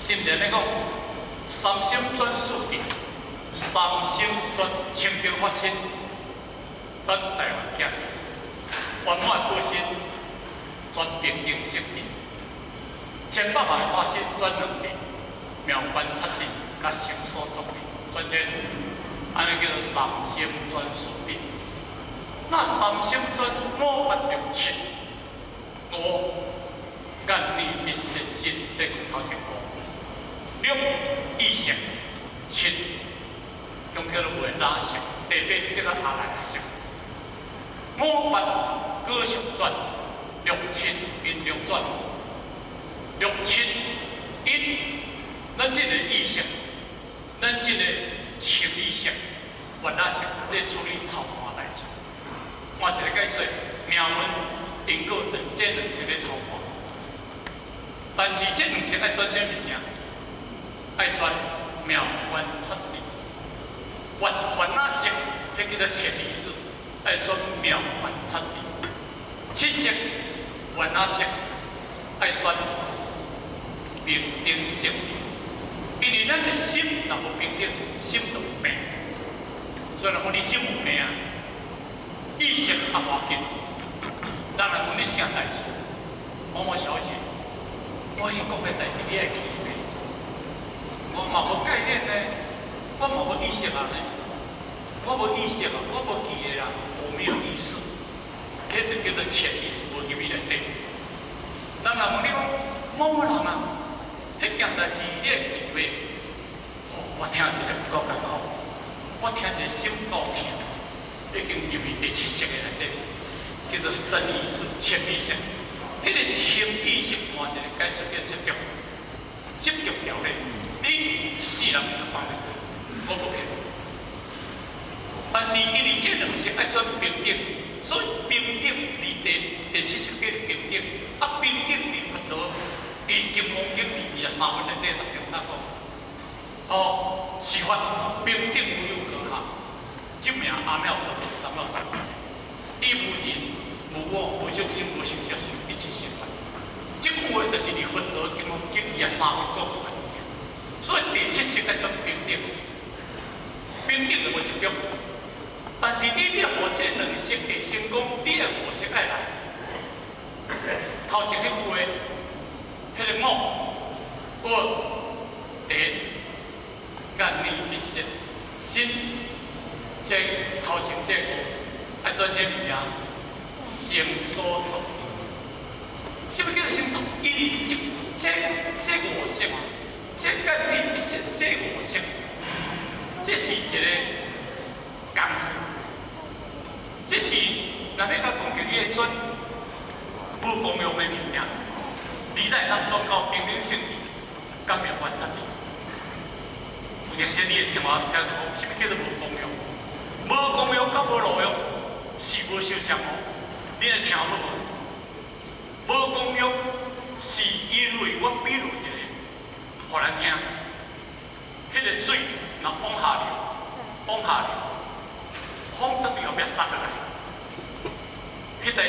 是毋是按呢講？三心轉四諦，三心轉清淨法身，轉大願行，圓滿果身轉平等性智，千百萬化身轉兩地，妙觀察智佮成所作智，轉這，按呢叫做三心轉四諦。那三心轉五八六七五眼耳鼻舌身，這頭前五。六意識，七用叫做維那識，第八叫做阿賴耶識。五八果相轉，六七因中轉，六七因，咱這個意識，咱這個情意識、維那識咧處理操盤代誌。換一個解說，命運因果就是這兩式咧操盤。但是這兩式愛轉啥物件？愛轉妙觀察智。維維那識，彼叫做潛意識，愛轉妙觀察智。七識維那識，愛轉平等性智。因為咱的心若無平等，心就有病。所以若講你心有病啊，意識也無要緊。人來問你一件代誌，某某小姐，我去講个代誌，你會記袂？我嘛無概念呢，我嘛無意識啊呢，我無意識啊，我無記得啦，我沒有意識，彼就叫做潛意識無入去內底。人若問你講某某人啊，彼件代誌你會記袂？哦，我聽一下有夠艱苦，我聽一下心夠疼，已經入去第七識的內底，叫做身意識、潛意識。彼個潛意識換一個解釋叫執著，執著條例，你一世人都放袂過，我無騙。但是因為這兩識愛轉平等，所以平等佇第七識叫平等，啊平等佇佛陀佇金剛經佇23分內底當中那講，哦，是法平等無有高下，這名阿耨多羅三藐三菩提，伊無人無我無眾生無壽者受一切善法。這句話就是佇佛陀金剛經二十三分講出來的。所以第七識愛轉平等，平等就無執著。但是你欲予這兩識會成功，你的五識愛來。頭前彼句話，彼個五，我第一眼耳鼻舌身，這頭前這個愛轉啥物件？成所作智。啥物叫做成所？因為這五識，這眼耳鼻舌這五識，這是一個工具。這是若欲共講著你會轉無功用的物件，你才會當轉到平等性智，佮妙觀察智。有陣時你會聽我聽講，啥物叫做無功用？無功用佮無路用是無相像哦。你會聽好無？無功用是因為我比喻一個，予咱聽，彼個水若往下流，往下流，風得對後壁殺落來。彼台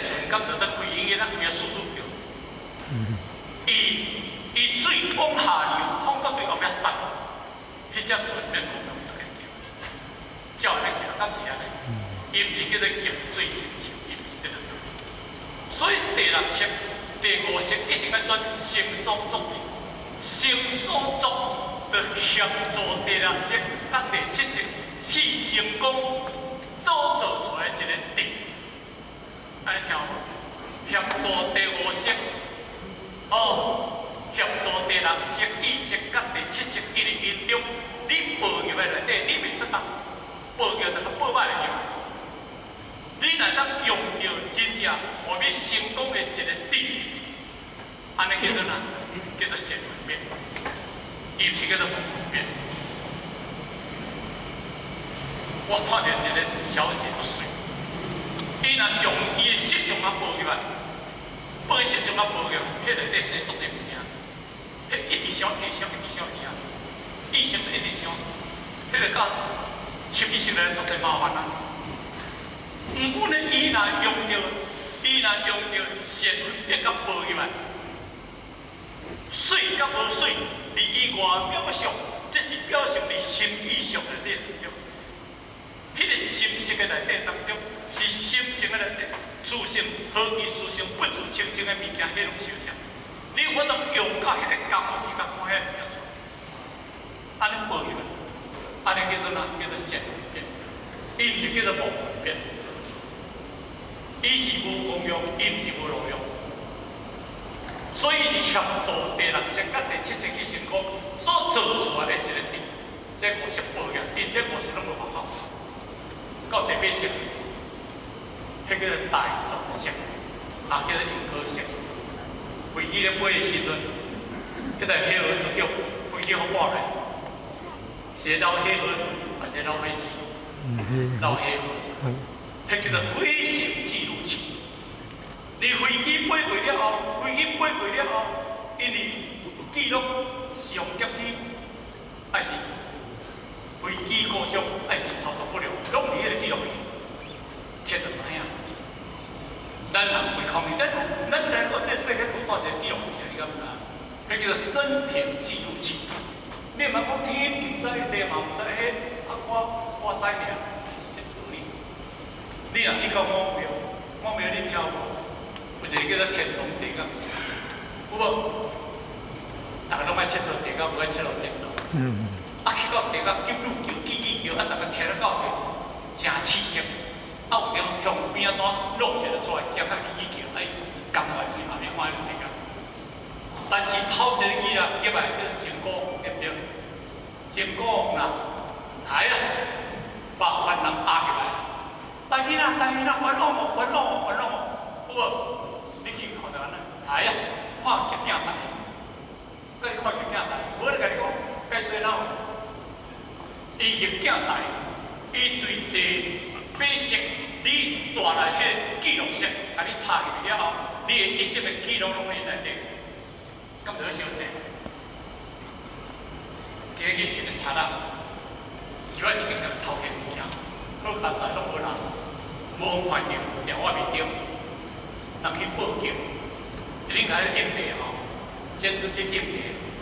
船敢著咧開音樂，咧開啊簌簌叫。伊水往下流，風閣對後壁殺，彼隻船免功用就會行，照按呢行，敢是按呢？伊毋是叫做逆水行舟，伊毋是這個道理。所以第六識、第五識一定愛轉成所作智，成所作就協助第六識佮第七識去成功，組造出來一個智。按呢聽無？協助第五識，哦，協助第六識意識佮第七識一個因中，你報入來內底，你袂使當報入來，報歹會入來。你若當用著真正予你成功的一個智，按呢叫做哪？叫做善分別，伊毋是叫做無分別。我看著一個小姐足媠，伊若用伊的色相啊報入來，報色相啊報入來，彼內底生足濟物件，彼一直燒，一直燒，一直燒去啊，意識一直燒，彼個甲潛意識來足濟麻煩啊。毋過呢，伊若用著善分別佮報入來，媠佮無媠，佇伊外表相，這是表象佇心意上內底當中。彼個心識的內底當中，是心性的內底，自性何其自性不自清淨的物件，彼攏相像。你有法度用到彼个功夫去共看彼个物件出來，按呢報入來，按呢叫做哪？叫做善分別，伊毋是叫做無分別，伊是無功用，伊毋是無路用，所以是協助第六識佮第七識去成功所做出來的一个智，這五識報應，𪜶這五識攏無辦法。到第八識，彼叫做大眾識，也叫做因果識。飛機咧飛的時陣，這台火和叫飛機予跋落，是老火和還是老火機？老火和，彼叫做飛行記錄器。你飛機飛過了後，飛機飛過了後，因為有記錄是用劫機，還是飛機故障，還是操作不良，攏佇彼個記錄器，聽就知影。咱人為空氣，咱來到這世間有帶一個記錄器，你敢毋知？彼叫做生平記錄器。你毋通講天毋知，地嘛毋知，彼啊我知爾，是啥道理？你若去到五廟，五廟你聽無？有一个叫做天龍地宮，有無？逐个攏愛𨑨迌地宮，無愛𨑨迌天龍。啊，去到地宮，救愈求，記記求，啊，逐个聽了到底，誠刺激。啊，有陣向邊仔怎落一个出來，行較記記求，哎，甘願伊嘛免看彼個地宮。但是頭一個字啦，入來叫做真鼓，對毋對？真鼓啦，來啊，把凡人壓入來。大囡仔，大囡仔，冤枉我，冤枉我，冤枉我，有無？你去看著按呢，來啊，看劇鏡台，佮你看劇鏡台，無咧共你講，該說哪有？伊劇鏡台，伊對第八識你帶來彼个記錄識，共你插入去了後，你的一生的記錄攏佇內底，敢著好相信？今日一个賊仔，入來一間店偷摕物件，好佳哉攏無人，無看著，電話袂著，人去報警，恁共彼應地吼，監視器應地，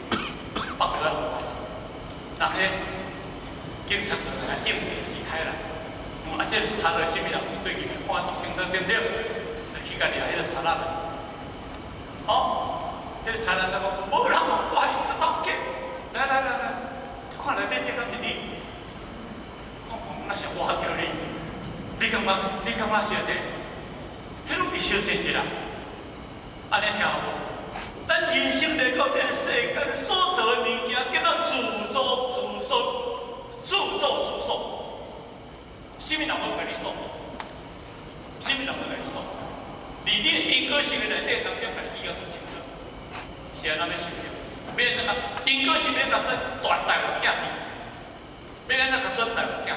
北落來，人彼警察就來應地是開來，啊，這個賊仔啥物人對入來看足清楚對毋對？就去共掠彼個賊仔來，哦，彼個賊仔就講無人，我係去偷劫，來來來來，看內底這敢是你？我講那是我著你，你感覺你感覺小姐？彼攏是小細節啦，按呢聽有無？咱人生來到這個世間所做的物件，叫做自作自受，自作自受。啥物人會共你說？啥物人會共你說？佇你的因果性的內底當中，家己要做清楚。是按怎欲修行？欲按怎因果性欲按怎轉台灣囝佇？欲按怎共轉台灣囝？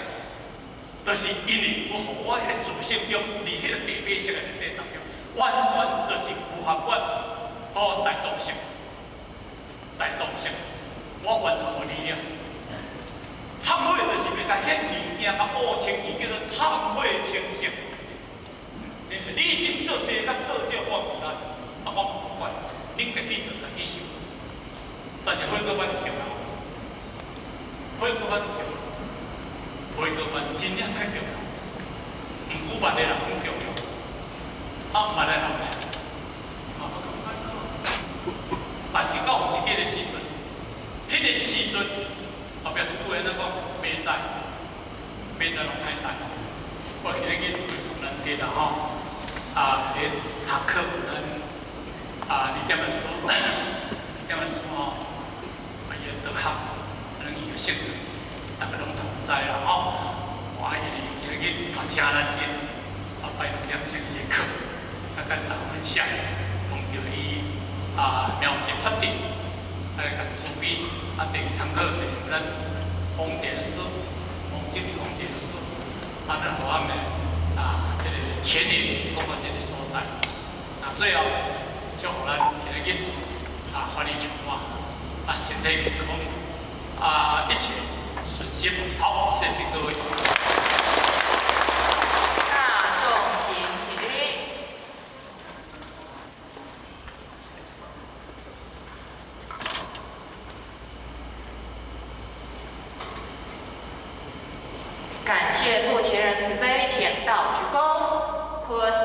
就是因為我予我彼个自性中，佇彼個第八識的內底當中，完全就是符合我哦大眾性，大眾性，我完全無力量。懺悔就是欲共彼物件共烏清去，叫做懺悔清淨。你是做這個做這個，我毋知，啊，我無管，恁家己做家己想。但是悔過班重要，悔過班重要。悔過班真正太重要，毋過捌的人更重要，啊，毋捌的人呢，嘛無共款咯。但是到有一個時陣，彼個時陣後壁一句話按怎講？明知，明知攏歹等。我今日非常難得啦吼，啊，佇學課咱啊二點的書，二點的書吼，啊伊的導學，咱伊有識，逐个攏同知啦吼。我因為今日嘛誠難得，啊拜2點鐘伊的課，啊共大家分享，講著伊啊苗子發展，啊共慈悲，啊第二堂課就是咱王典師，王經理王典師，啊咱予阮的啊這個前年講到這個所在，啊最後祝福咱今日啊歡喜充滿，啊身體健康，啊一切順心，好，謝謝各位。大眾請起立。感謝父前人慈悲，請到鞠躬。菩提。